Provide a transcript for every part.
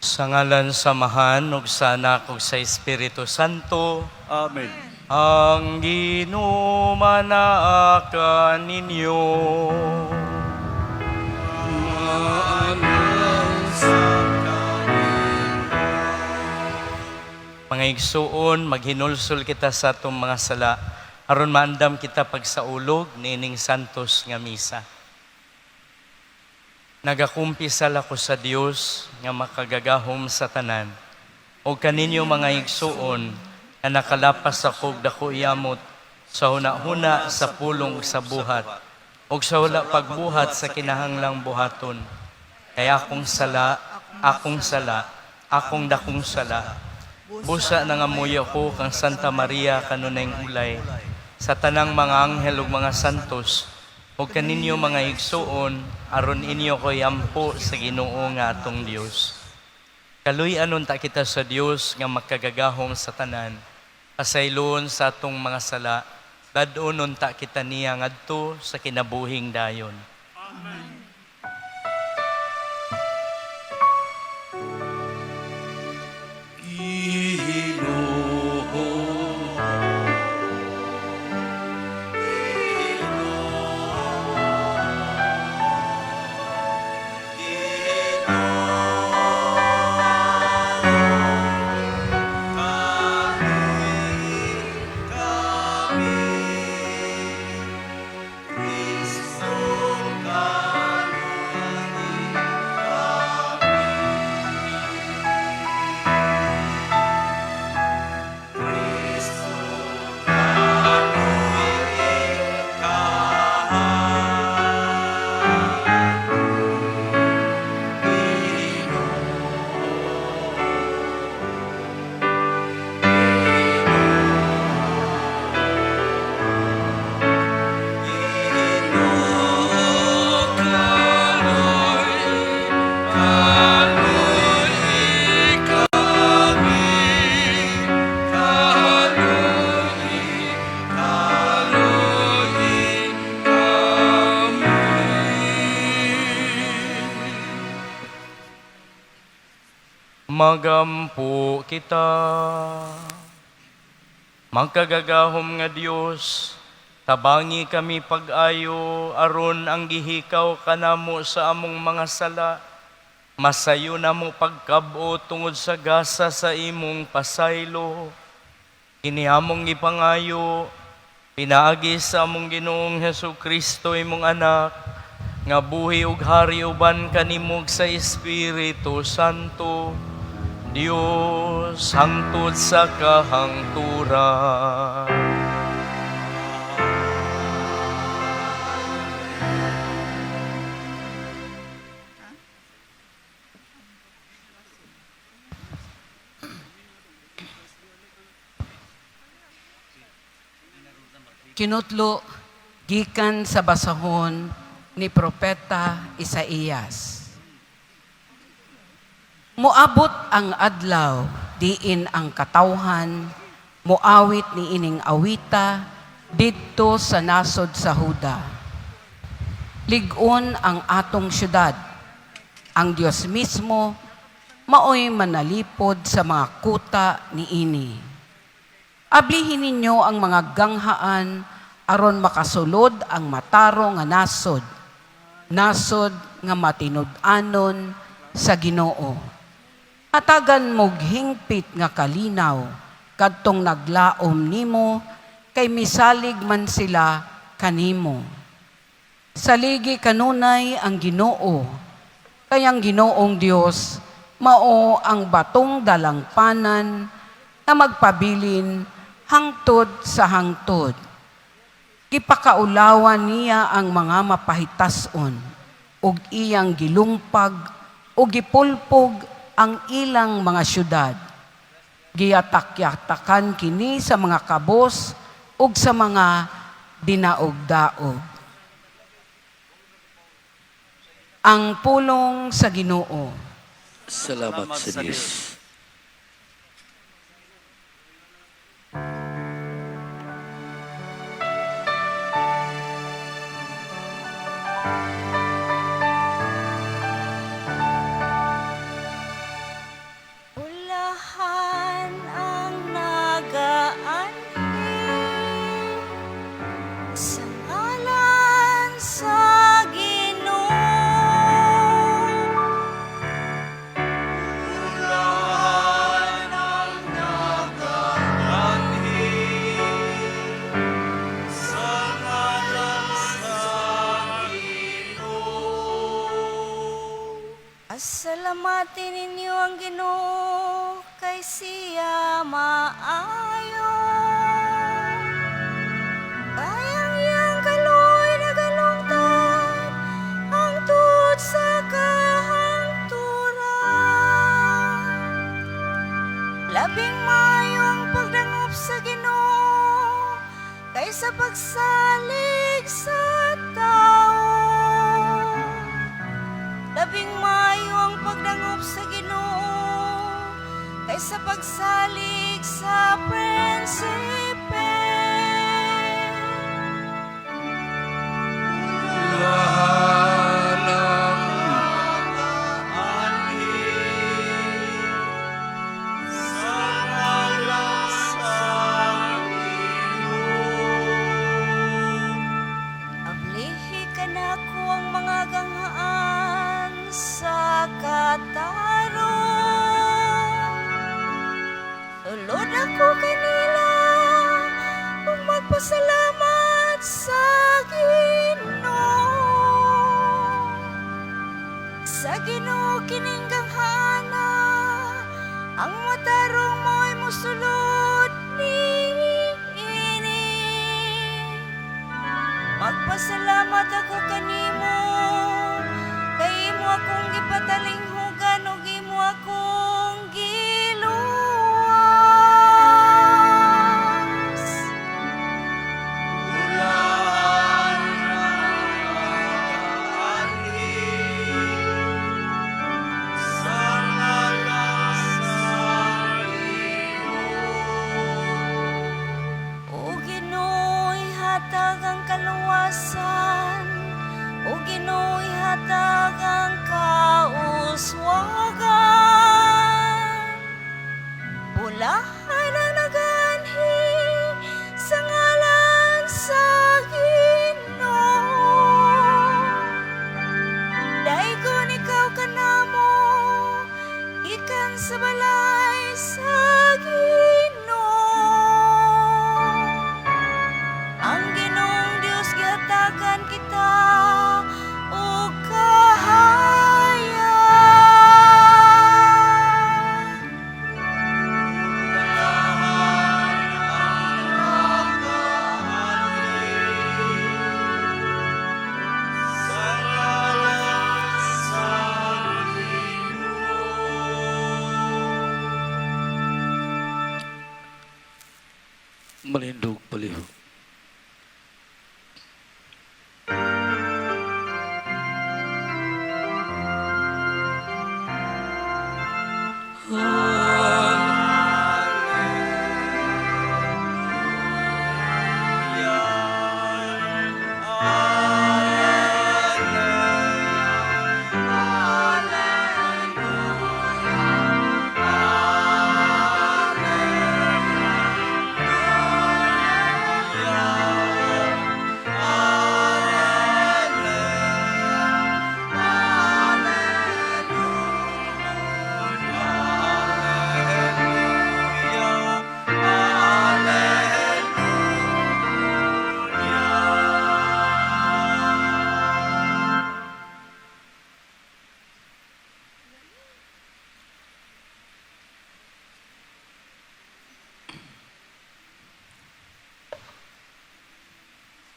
Sa ngalan sa Amahan ug sa Anak ug sa Espiritu Santo. Amen. Ang Ginoo manaa kaninyo. Mga igsuon, maghinulsol kita sa atong mga sala aron maandam kita pagsaulog niining santos nga misa. Nagakumpisal ako sa Dios nga makagagahom sa tanan. O kaninyo, mga igsuon, nga nakalapas ako og dako yamot sa huna-huna, sa pulong ug sa buhat, ug sa wala pagbuhat sa kinahanglang buhaton. Kay akong sala, akong sala, akong dakong sala. Busa nangamuyo ko kang Santa Maria kanunayng ulay, sa tanang mga anghel ug mga santos, ug kaninyo, mga igsuon, aron inyo ko iampo sa Ginoo nga atong Dios. Kaluy-an unta kita sa Dios nga makagagahom sa tanan. Pasayloon sa atong mga sala, dad-on unta kita niya ngadto sa kinabuhing dayon. Ginoo, Kalui, kami. Magampo kita. Makagagahom nga Dios, tabangi kami pag-ayo aron ang gihikaw kanamo sa among mga sala masayo namo pagkab-o tungod sa gasa sa imong pasaylo. Kini among gipangayo pinaagi sa among Ginoong Hesus Kristo, imong anak, nga buhi ug hari uban kanimo ug sa Espiritu Santo, Dios hangtod sa kahangturan. Kinutlo gikan sa basahon ni Propeta Isaías. Moabot ang adlaw diin ang katawhan moawit ni ining awita didto sa nasod sa Huda. Lig-on ang atong syudad. Ang Dios mismo maoy manalipod sa mga kuta niini. Ablihin ninyo ang mga ganghaan aron makasulod ang matarong nga nasod, nasod nga matinud-anon sa Ginoo. Hatagan mo'g hingpit nga kalinaw kadtong naglaom nimo, kay misalig man sila kanimo. Saligi kanunay ang Ginoo, kay ang Ginoong Dios mao ang batong dalangpanan na magpabilin hangtod sa hangtod. Gipakaulawan niya ang mga mapahitason ug iyang gilungpag ug gipulpog ang ilang mga syudad. Giyatak-yatakan kini sa mga kabos ug sa mga dinaog-daog. Ang pulong sa Ginoo. Salamat sa Diyos. Pasalamati ninyo ang Ginoo kay siya maayo. Kay ang iyang kaluoy nagalungtad hangtod sa kahangturan. Labing maayo ang pagdangop sa Ginoo kaysa pagsalig sa tao. Labing maayo ang pagdangop sa Ginoo kaysa pagsalig sa prinsipe. Ablihi kanako ang mga ganghaan sa katarong. Sulod ako kanila ug magpasalamat sa Ginoo. Sa Ginoo kining ganghana, ang matarong mo'y musulod niini. Magpasalamat ako kanimo kay imo akong gipatalinghugan ug imo akong giluwas. O Ginoo, ihatag ang kaluwasan. O Ginoo, ihatag ang kauswagan. Bulahan ang naganhi sa ngalan sa Ginoo. Daygon ikaw kanamo, gikan sa balay sa Ginoo. Ang Ginoong Dios gihatagan kita og kahayag. Malindog palihog.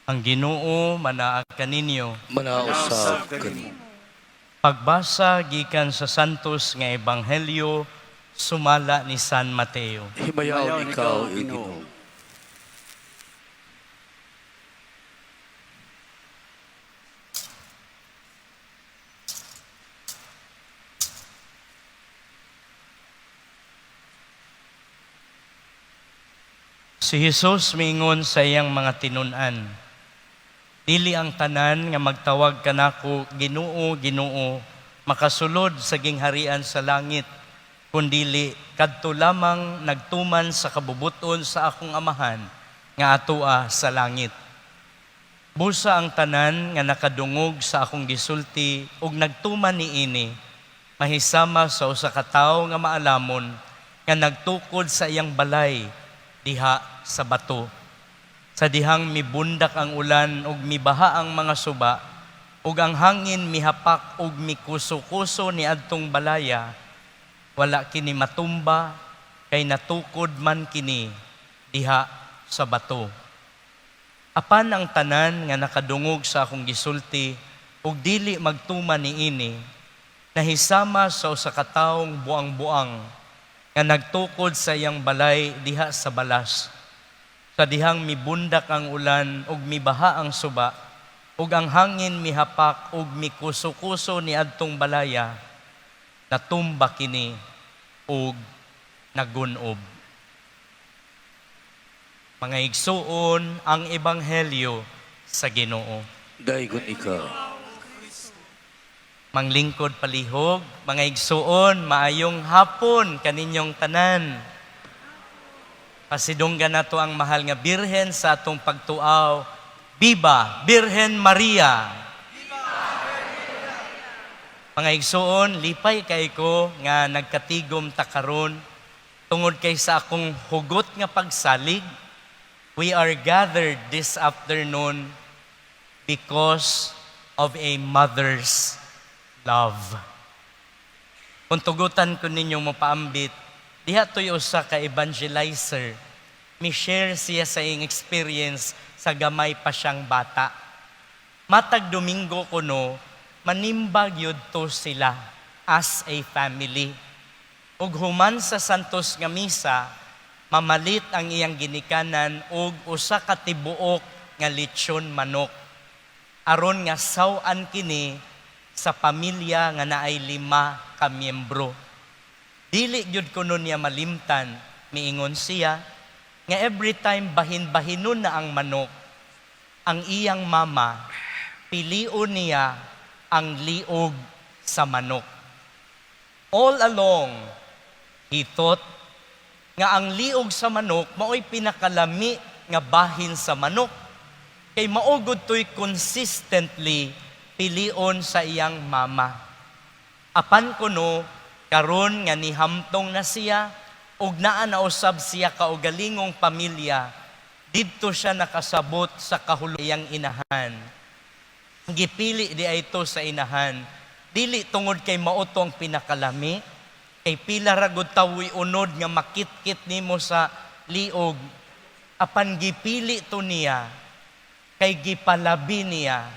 Ang Ginoo manaa kaninyo. Manausap kanimo. Pagbasa gikan sa Santos nga Ebanghelyo sumala ni San Mateo. Himayaon ikaw, Ginoo. Si Jesus miingon sa iyang mga tinun-an, "Dili ang tanan nga magtawag kanako Ginoo, Ginoo, makasulod sa gingharian sa langit, kundili kadto lamang nagtuman sa kabubuton sa akong Amahan nga atoa sa langit. Busa ang tanan nga nakadungog sa akong gisulti ug nagtuman niini, mahisama sa usa ka tawo nga maalamon nga nagtukod sa iyang balay diha sa bato. Sa dihang mibundak ang ulan ug mibaha ang mga suba, Ug ang hangin mihapak ug mikuso-kuso ni adtong balaya, wala kini matumba kay natukod man kini diha sa bato. Apan ang tanan nga nakadungog sa akong gisulti ug dili magtuman niini, nahisama sa usa ka tawong buang-buang nga nagtukod sa iyang balay diha sa balas. Sa dihang mibundak ang ulan ug mibaha ang suba, ug ang hangin mihapak ug mikuso-kuso ni adtong balaya, natumba kini ug nagunob. Mga igsuon, ang ebanghelyo sa Ginoo. Daygon ikaw. Manglingkod palihog, mga igsuon, maayong hapon kaninyong tanan. Pasidunggan nato ang mahal nga Birhen sa atong pagtuaw. Viva Birhen Maria! Mga igsuon, lipay kay ko nga nagkatigom ta karon tungod kay sa akong hugot nga pagsalig. We are gathered this afternoon because of a mother's love. Kung tugutan ko ninyong mapaambit, diha to'y usa ka evangelizer. Mi-share siya sa iyang experience sa gamay pa siyang bata. Matag Domingo kuno, manimbag yun to sila as a family. Ug human sa Santos nga misa, mamalit ang iyang ginikanan og usa ka tibuok nga lechon manok. Aron nga saw-an kini sa pamilya nga naay 5 ka miyembro. Dili gyud kuno niya malimtan, miingon siya nga every time bahin-bahinon na ang manok, ang iyang mama pilion niya ang liog sa manok. All along, he thought nga ang liog sa manok mao'y pinakalami nga bahin sa manok. Kay mao gud to'y consistently pilion sa iyang mama. Apan kuno, karon nga nihamtong na siya, ug naa na usab siya kaugalingong pamilya, didto siya nakasabot sa kahuluyang inahan. Gipili di ay ito sa inahan, dili tungod kay mao to ang pinakalami, kay pila ra gud tawoy unod nga makitkit nimo sa liog, apan gipili to niya kay gipalabi niya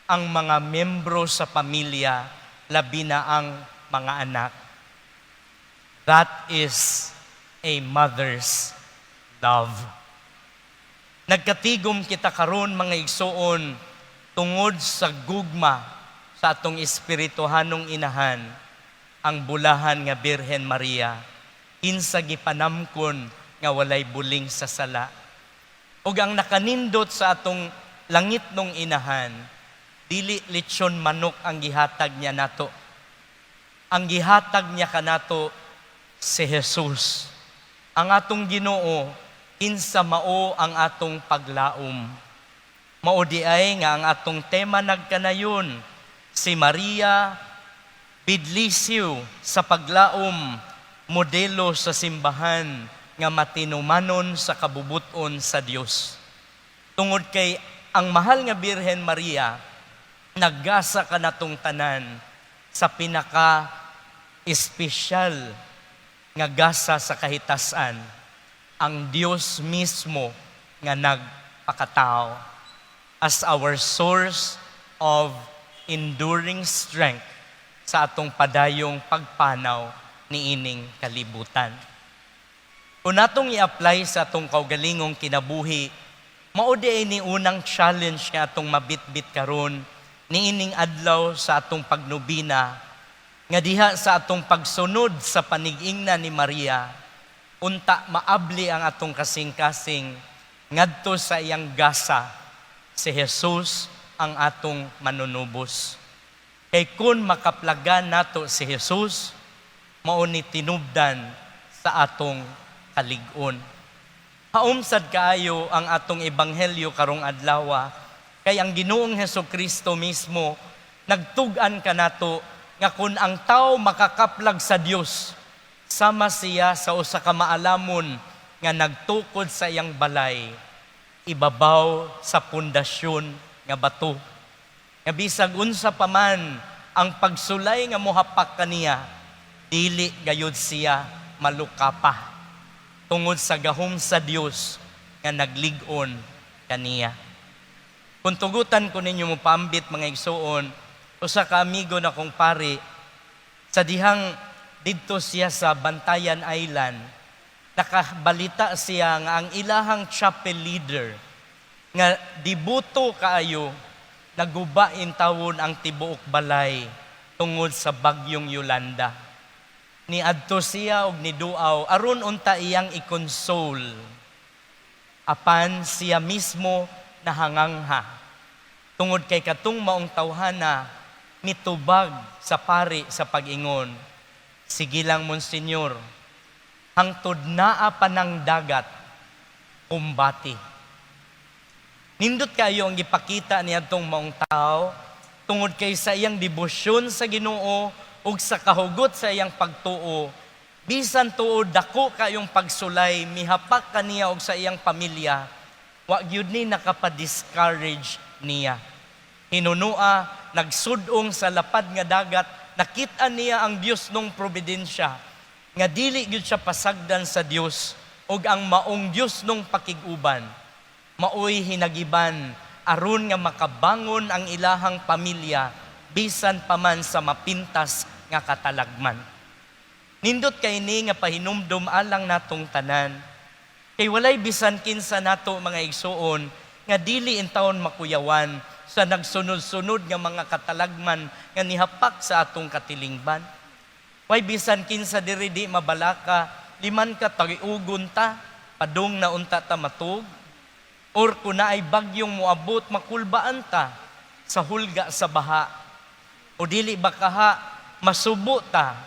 ang mga membro sa pamilya, labi na ang mga anak. That is a mother's love. Nagkatigom kita karon, mga igsuon, tungod sa gugma sa atong espirituhanong inahan, ang bulahan nga Birhen Maria, kinsa gipanamkon nga walay buling sa sala. Ug ang nakanindot sa atong langit nung inahan, dili lechon manok ang gihatag niya nato. Ang gihatag niya kanato si Jesus. Ang atong Ginoo, kinsa mao ang atong paglaom. Mao di ay nga ang atong tema nagkanayon, si Maria bidlisiw sa paglaom, modelo sa simbahan nga matinumanon sa kabubuton sa Dios. Tungod kay ang mahal nga Birhen Maria naggasa kanatong tanan sa pinaka espesyal nga gasa sa kahitasan, ang Dios mismo nga nagpakatao as our source of enduring strength sa atong padayong pagpanaw niining kalibutan. Kung natong i-apply sa atong kaugalingong kinabuhi, mao di ay ni unang challenge nga atong mabitbit karon niining adlaw sa atong pagnobina, nga diha sa atong pagsunod sa panigingna ni Maria, unta maabli ang atong kasing-kasing ngadto sa iyang gasa, si Jesus ang atong manunubos. Kay kung makaplagan nato si Jesus, mao ni tinubdan sa atong kalig-on. Haom sad kaayo ang atong ebanghelyo karong adlaw, kay ang Ginoong Hesus Kristo mismo nagtug-an kanato nga kun ang tao makakaplag sa Dios, sama siya sa usa ka maalamon nga nagtukod sa iyang balay ibabaw sa pundasyon nga bato. Nga bisag unsa pa man ang pagsulay nga mohapak kaniya, dili gayud siya malukapa tungod sa gahom sa Dios nga naglig-on kaniya. Kung tugutan ko ninyo mopaambit, mga igsuon, usa ka amigo na kong pari, sa dihang didto siya sa Bantayan Island, nakabalita siya nga ang ilahang chapel leader nga dibuto kaayo, naguba intawon ang tibuok balay tungod sa bagyong Yolanda. Niadto siya og niduaw aron unta iyang i-console. Apan siya mismo nahangangha tungod kay katong maong tawhana mitubag sa pari sa pag-ingon, "Sige lang, Monsenyor, hangtod naa pa ng dagat, kumbati." Nindot kayo ang gipakita niadtong maong tao tungod kay sa iyang debosyon sa Ginoo ug sa kahugot sa iyang pagtuo, bisan tuod dako kayong pagsulay mihapak kaniya og sa iyang pamilya, wa gyud ni nakapa-discourage niya. Hinunua nagsudong sa lapad nga dagat, nakita niya ang Dios nung providensya nga dili gyud siya pasagdan sa Dios ug ang maong Dios nung pakig-uban maoy hinagiban aron nga makabangon ang ilahang pamilya bisan pa man sa mapintas nga katalagman. Nindot kay ni nga pahinumdom alang natong tanan. Kay walay bisan kinsa nato, mga igsuon, nga dili intawon makuyawan sa nagsunod-sunod nga mga katalagman nga nihapak sa atong katilingban. Way bisan kinsa diri di mabalaka, liman ka tagiugon ta, padung na unta ta matug, or kung naay bagyong moabot, makulbaan ta sa hulga sa baha. O dili ba kaha, masubo ta,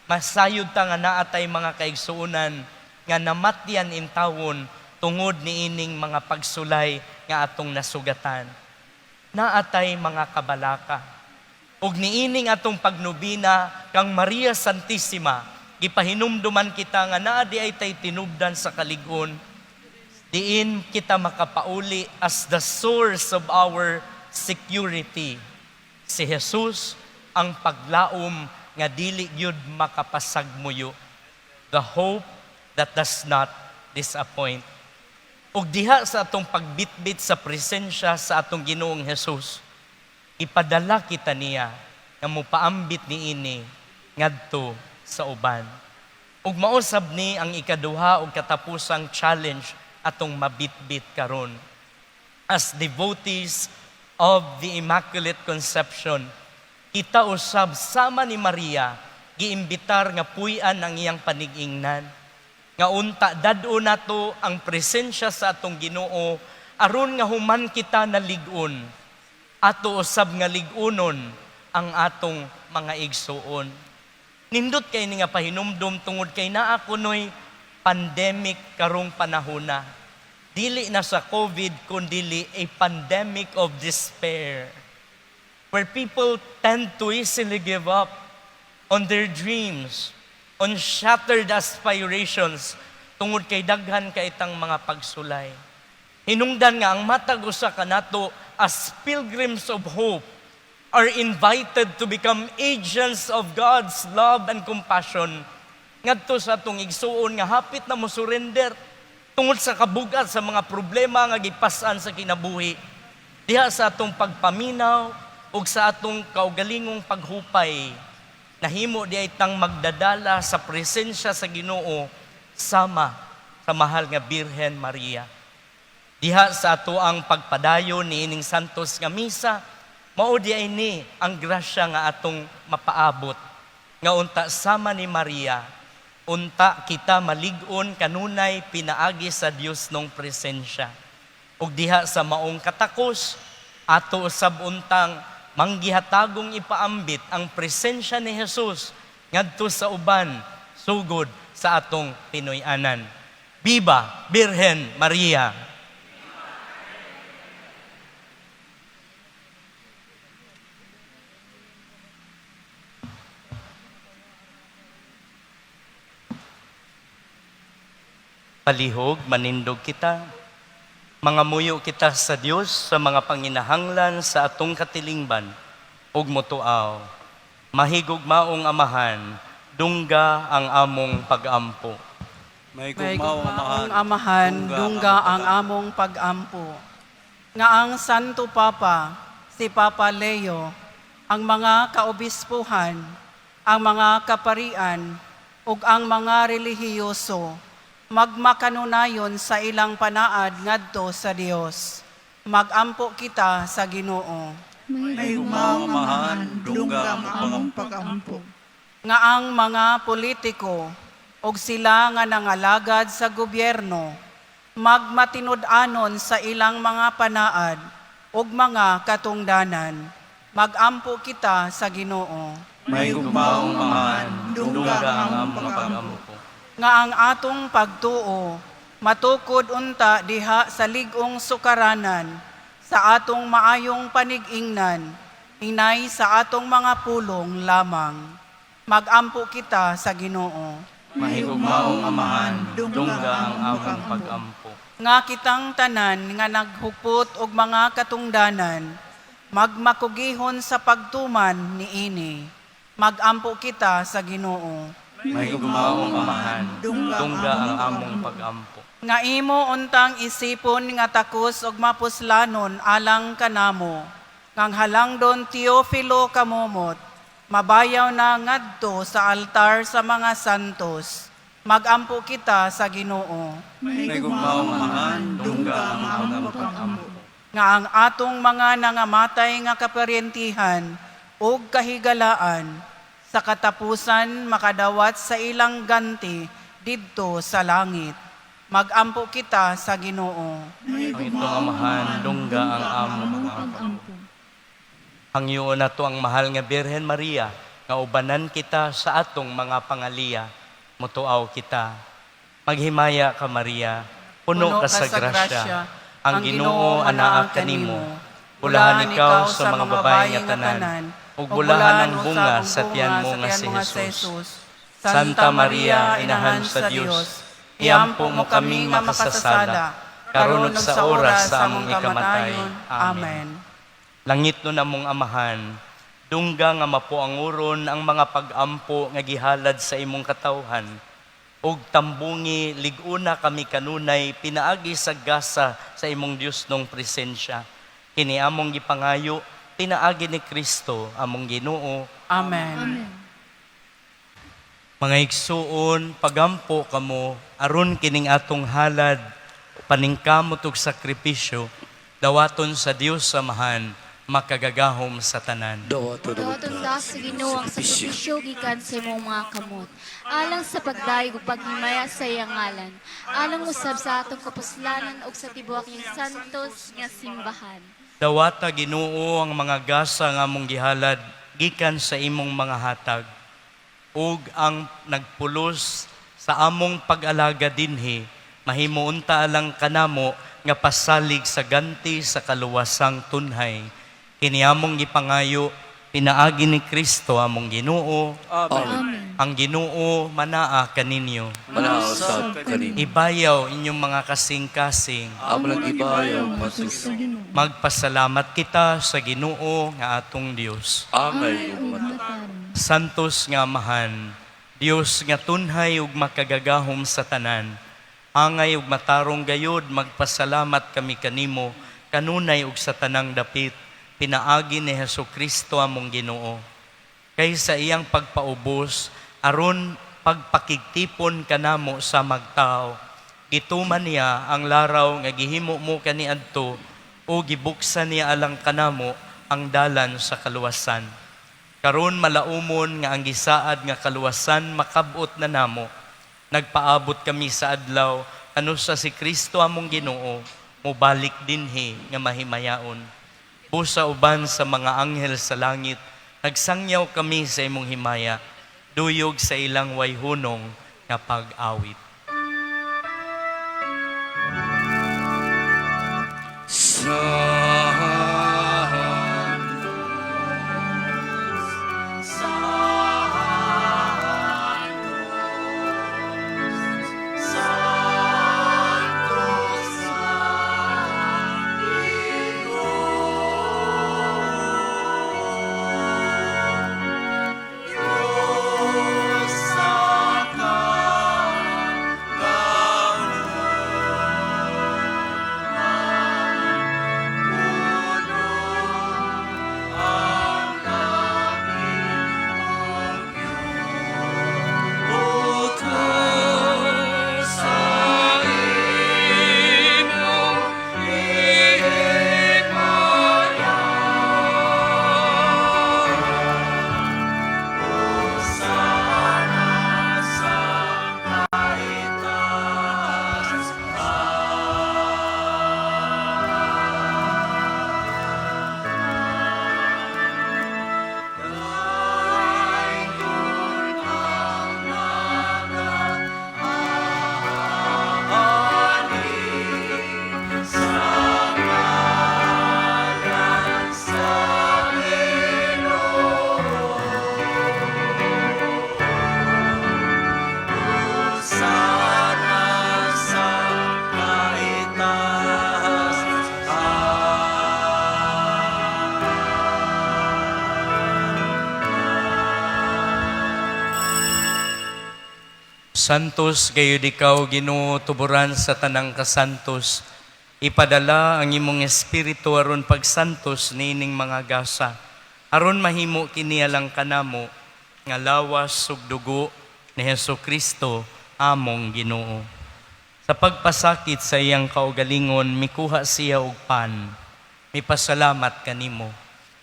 masayod ta nga naatay mga kaigsuonan nga namatyan intawon tungod niining mga pagsulay nga atong nasugatan. Naatay mga kabalaka. Ug niining atong pagnobina kang Maria Santissima, gipahinumduman kita nga naa di ay tay tinubdan sa kalig-on, diin kita makapauli as the source of our security. Si Jesus ang paglaom nga dili gyud makapasagmuyo. The hope that does not disappoint. Ug diha sa atong pagbitbit sa presensya sa atong Ginoong Hesus, ipadala kita niya nga mopaambit niini ngadto sa uban. Ug mausab ni ang ikaduha ug katapusang challenge atong mabitbit karon. As devotees of the Immaculate Conception, kita usab sama ni Maria giimbitar nga puy-an ang iyang panigingnan. Nga unta dad-o nato ang presensya sa atong Ginoo aron nga human kita nalig-on, ato usab nga lig-unon ang atong mga igsuon. Nindot kay ni nga pahinumdum tungod kay naa kunoy pandemic karong panahona. Dili na sa COVID kundili a pandemic of despair, where people tend to easily give up on their dreams, on shattered aspirations tungod kay daghan kay itang mga pagsulay. Hinungdan nga ang matag usa kanato as pilgrims of hope are invited to become agents of God's love and compassion ngadto sa atong igsuon nga hapit na mo surrender tungod sa kabugat sa mga problema nga gipas-an sa kinabuhi. Diha sa atong pagpaminaw ug sa atong kaugalingong paghupay, nahimo di ay tang magdadala sa presensya sa Ginoo sama sa mahal nga Birhen Maria. Diha sa ato ang pagpadayon niining santos nga misa, mao di ay ni ang grasya nga atong mapaabot. Nga unta sama ni Maria, unta kita malig-on kanunay pinaagi sa Dios nung presensya. Ug diha sa maong katakos, ato usab untang manggihatagong ipaambit ang presensya ni Jesus ngadto sa uban sugod sa atong Pinoy-anan. Viva Birhen Maria! Palihog, manindog kita. Mangamuyo kita sa Dios sa mga panginahanglan sa atong katilingban ug motuaw. Mahigugmaong Amahan, dungga ang among pagampo. May May gugmaong gugmaong Amahan, Amahan, dungga ang among pagampo. Nga ang Santo Papa, si Papa Leo, ang mga kaobispuhan, ang mga kaparian, ug ang mga relihiyoso, magmakanunayon sa ilang panaad ngadto sa Dios. Magampo kita sa Ginoo. May gugmaong Amahan, dungga ang among pagampo. Nga ang mga politiko ug sila nga nangalagad sa gobyerno magmatinud-anon sa ilang mga panaad ug mga katungdanan. Magampo kita sa Ginoo. May gugmaong Amahan, Dungga ang among pagampo. Nga ang atong pagtuo matukod unta diha sa lig-ong sukaranan sa atong maayong panig-ingnan, inay sa atong mga pulong lamang. Magampo kita sa Ginoo. Mahigugmaong Amahan, dungga ang among pagampo. Nga kitang tanan nga naghupot og mga katungdanan, magmakugihon sa pagtuman niini. Magampo kita sa Ginoo. Mahigugmaong Amahan, dungga ang among pagampo. Nga imo untang isipon nga takos og mapuslanon alang kanamo, ngang halangdon Teofilo kamomot, mabayaw na ngadto sa altar sa mga santos. Magampo kita sa Ginoo. May gugmaong Amahan, Dungga ang among pagampo. Nga ang atong mga nangamatay nga kaparyentihan ug kahigalaan sa katapusan makadawat sa ilang ganti didto sa langit. Magampo kita sa Ginoo. Ang itong Amahan, dungga ang among pagampo. Hangyoon nato ang mahal nga Birhen Maria, nga ubanan kita sa atong mga pangaliya. Mutuaw kita. Maghimaya ka, Maria, puno ka sa grasya. Ang Ginoo anaa kanimo. Bulahan ikaw sa mga babae nga tanan, ug bulahan ang bunga sa tiyan mo nga si Jesus. Santa Maria, Inahan sa Dios, iampo mo kaming makasasala, karon ug sa oras sa among ikamatay. Amen. Langit nun among Amahan, dungga nga mapuanguron ang mga pagampo nga gihalad sa imong katawhan, ug tambungi lig-una kami kanunay pinaagi sa gasa sa imong Dios nong presensya. Kini among gipangayo pinaagi ni Kristo among Ginoo. Amen. Mga igsuon, pagampo kamo aron kining atong halad paningkamot ug sakripisyo dawaton sa Dios Amahan makagagahom sa tanan. Dawaton Dawaton ta sa Ginoo ang sakripisyo gikan sa imong mga kamot, alang sa pagdayeg ug paghimaya sa iyang ngalan, alang usab sa atong kapuslanan ug sa tibuok niyang santos nga simbahan. Dawata, Ginoo, ang mga gasa nga among gihalad gikan sa imong mga hatag ug ang nagpulos sa among pag-alaga dinhi mahimo unta alang kanamo nga pasalig sa ganti sa kaluwasang tunhay. Kini among gipangayo pinaagi ni Kristo among Ginoo. Amen. Ang Ginoo manaa kaninyo. Manaa usab kanimo. Ibayaw inyong mga kasing-kasing. Amo lang ibayaw ngadto sa Magpasalamat kita sa Ginoo nga atong Dios. Angay ug matarong. Santos nga Amahan, Dios nga tunhay ug makagagahom sa tanan, angay ug matarong gayod, magpasalamat kami kanimo kanunay ug sa tanang dapit pinaagi ni Hesus Kristo among Ginoo. Kay sa iyang pagpaubos aron pagpakigtipon kanamo sa magtao, gituman niya ang laraw nga gihimo mo kaniadto o gibuksan niya alang kanamo ang dalan sa kaluwasan. Karon malaumon nga ang gisaad nga kaluwasan makabot na namo. Nagpaabot kami sa adlaw kanusa si Kristo among Ginoo mobalik dinhi nga mahimayaon. Busa uban sa mga anghel sa langit, nagsangyaw kami sa imong himaya, duyog sa ilang wayhunong nga pag-awit. Santo, Santo, Santo. Santos gayud ikaw, Ginoo, tuburan sa tanang kasantos. Ipadala ang imong espiritu aron pagsantos niining mga gasa. Aron mahimo kini alang kanamo nga lawas ug dugo ni Hesus Kristo among Ginoo. Sa pagpasakit sa iyang kaugalingon, mikuha siya og pan. Mipasalamat kanimo.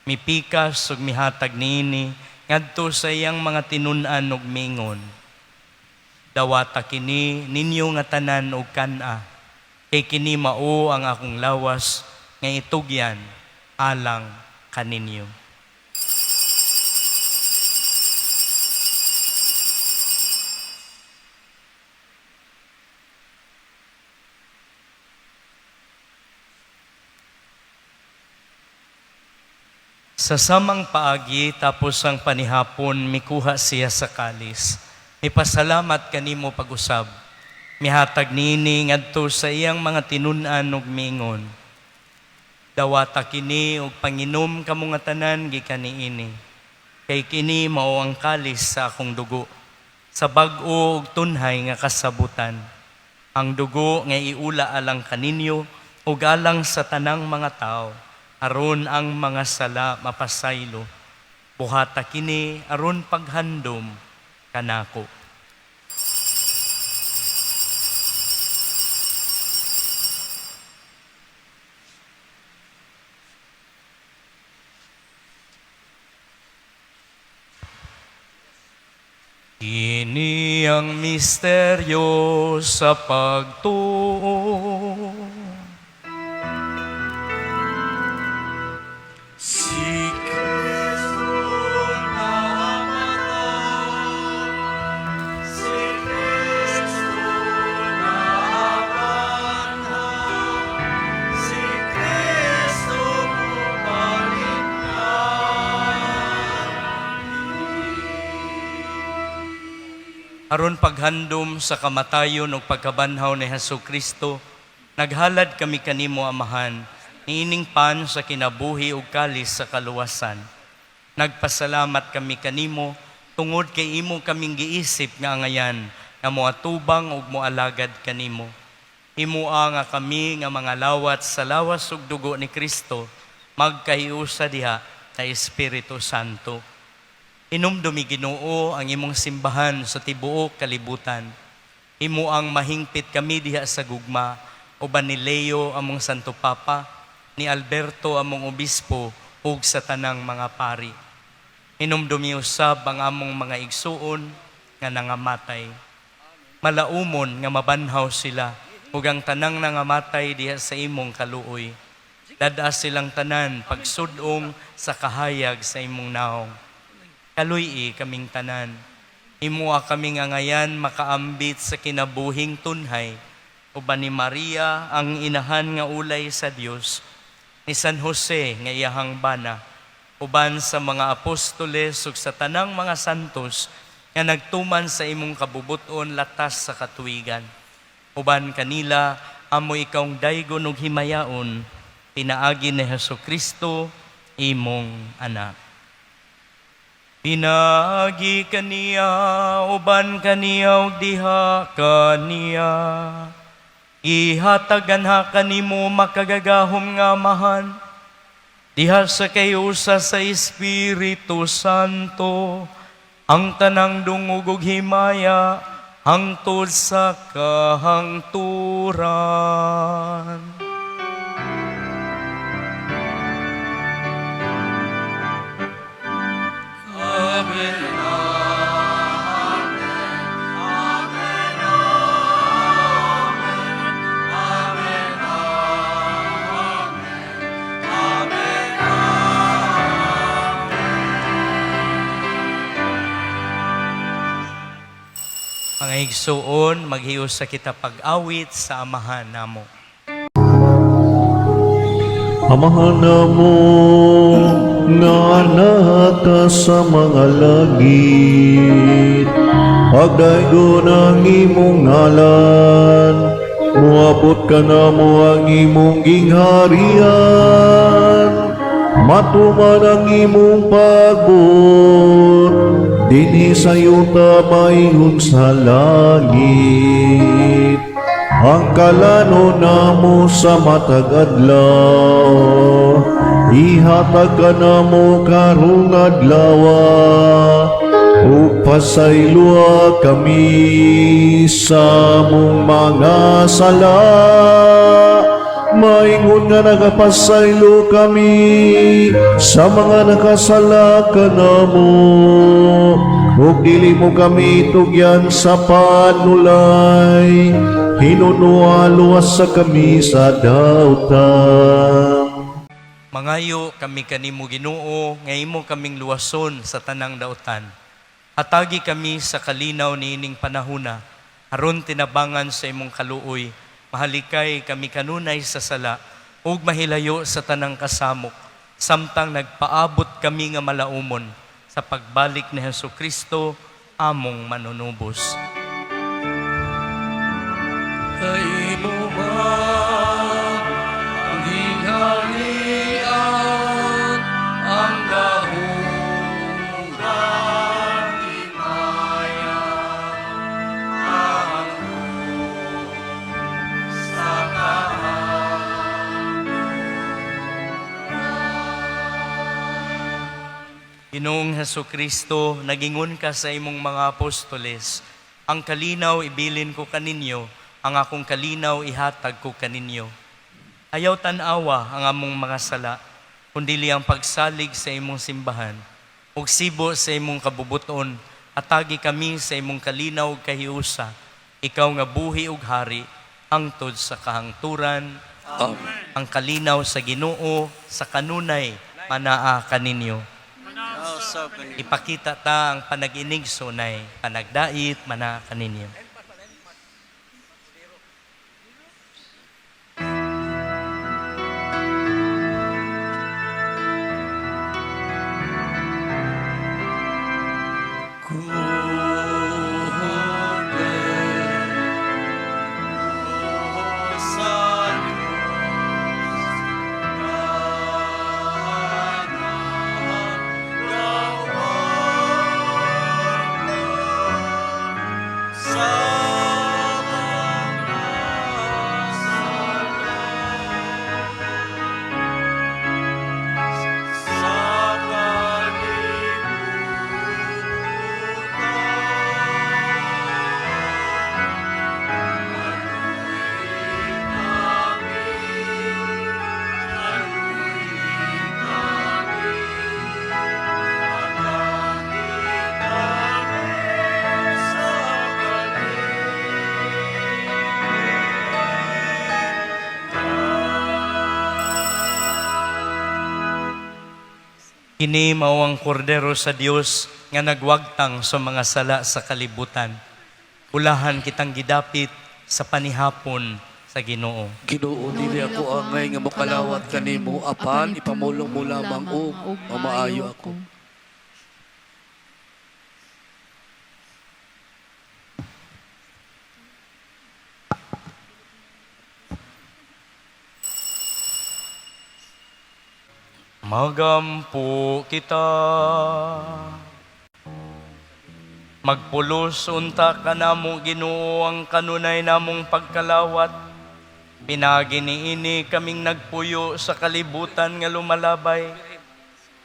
Mipikas ug mihatag niini ngadto sa iyang mga tinun-an ug mingon: "Dawata kini ninyo nga tanan og kan-a, kay kini mao ang akong lawas nga itugyan alang kaninyo." Sa samang paagi, tapos ang panihapon, mikuha siya sa kalis. Mipasalamat kanimo pag-usab. Mihatag niini ngadto sa iyang mga tinun-an ug miingon: "Dawata kini ug panginom kamo nga tanan gikan niini. Kay kini mao ang kalis sa akong dugo, sa bag-o ug tunhay nga kasabutan. Ang dugo nga iula alang kaninyo ug alang sa tanang mga tawo, aron ang mga sala mapasaylo. Buhata kini aron paghandom kanako." Kini ang misteryo sa pagtuo. Si Kristo namatay, si Kristo nabanhaw, si Kristo bumalik na. Aron paghandom sa kamatayon ug pagkabanhaw ni Hesus Kristo, naghalad kami kanimo, Amahan, niining pan sa kinabuhi ug kalis sa kaluwasan. Nagpasalamat kami kanimo tungod kay imo kaming giisip nga angayan nga moatubang ug moalagad kanimo. Himoa nga kami nga mga lawat sa lawas ug dugo ni Kristo magkahiusa diha sa Espiritu Santo. Hinumdumi, Ginoo, ang imong simbahan sa tibuok kalibutan. Himoang mahingpit kami diha sa gugma uban ni Leo among Santo Papa, ni Alberto among obispo ug sa tanang mga pari. Hinumdumi usab ang among mga igsuon nga nangamatay. Malaumon nga mabanhaw sila ug ang tanang nangamatay diha sa imong kaluoy. Dad-a silang tanan pagsud-ong sa kahayag sa imong naong. Kaluy-i kaming tanan. Himoa kaming angayan makaambit sa kinabuhing tunhay uban ni Maria ang inahan nga ulay sa Dios, ni San Jose nga iyahang bana, uban sa mga apostoles ug sa tanang mga santos nga nagtuman sa imong kabubuton latas sa katuigan. Uban kanila amo ikawng daygon ug himayaon pinaagi ni Hesus Kristo imong anak. Pinaagi kaniya, uban kaniya ug diha kaniya, ihatagan ha kanimo, makagagahom nga Amahan, diha sa kahiusa sa Espiritu Santo, ang tanang dungog ug himaya hangtod sa kahangturan. Amen. Amen. Amen. Amen. Amen. Mga igsuon, maghiusa kita pag-awit sa Amahan namo. Amahan namo nga naa ka sa mga langit, pagdaygon ang imong ngalan, muabot kanamo ang imong gingharian, matuman ang imong pagbuot. Dinhi sa yuta maingon sa langit. Ang kalanon namo sa matag adlaw, ihatag kanamo karong adlaw, ug pasayloa kami sa among mga sala, maingon nga nagapasaylo kami sa mga nakasala kanamo, ug dili mo kami tugyan sa panulay, hinunoa luwasa kami sa dautan. Mangayo kami kanimo, Ginoo, nga imo kaming luwason sa tanang dautan. Hatagi kami sa kalinaw niining panahuna, aron tinabangan sa imong kaluoy, mahalikay kami kanunay sa sala ug mahilayo sa tanang kasamok, samtang nagpaabot kami nga malaumon sa pagbalik ni Hesus Kristo among manunubos. Kay imo man ang gingharian, ang gahom, ang himaya, ang sa Ginoong Heso Kristo, nagingon ka sa imong mga apostoles, "Ang kalinaw ibilin ko kaninyo, ang akong kalinaw ihatag ko kaninyo." Ayaw tan-awa ang among mga sala, kundili ang pagsalig sa imong simbahan. Ug sibo sa imong kabubuton, atagi kami sa imong kalinaw ug kahiusa, ikaw nga buhi ug hari, hangtod sa kahangturan. Amen. Ang kalinaw sa Ginoo sa kanunay manaa kaninyo. Nasa kaninyo. Ipakita ta ang panag-inig sunay, panagdait mana kaninyo. Sa Diyos, sa mga sala, sa kalibutan. Kini mao ang kordero sa Dios nga nagwagtang sa mga sala sa kalibutan. Ulahan kitang gidapit sa panihapon sa Ginoo. Ginoo, dili ako angay nga mokalawat kanimo, apan ipamulong mo lamang og mamaayo ako. Magampo kita. Magpulos unta kanamo, Ginoo, ang kanunay namong pagkalawat. Pinagi niini kaming nagpuyo sa kalibutan nga lumalabay.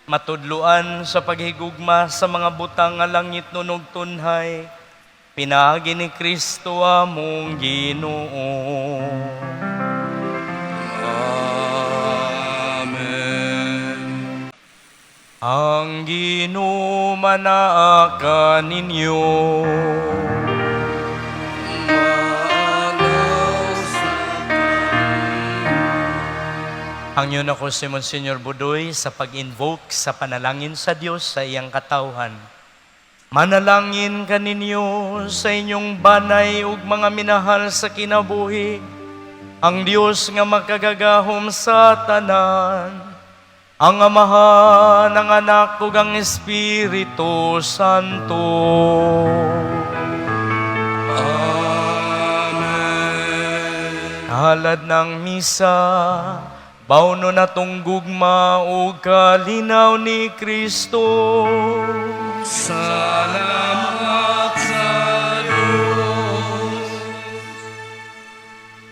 Matudluan sa paghigugma sa mga butang nga langit nunog tunhay. Pinaagi ni Kristo among Ginoo. Amen. Ang Ginoo manaa kaninyo. Hangyon ako si Monsignor Budoy sa pag-invoke sa panalangin sa Dios sa iyang katawhan. Manalangin kaninyo sa inyong banay ug mga minahal sa kinabuhi, ang Dios nga makagagahom sa tanan, ang Amahan, ang Anak ug ang Espiritu Santo. Amen. Halad ng misa, bauno na tong gugma o kalinaw ni Kristo. Salamat.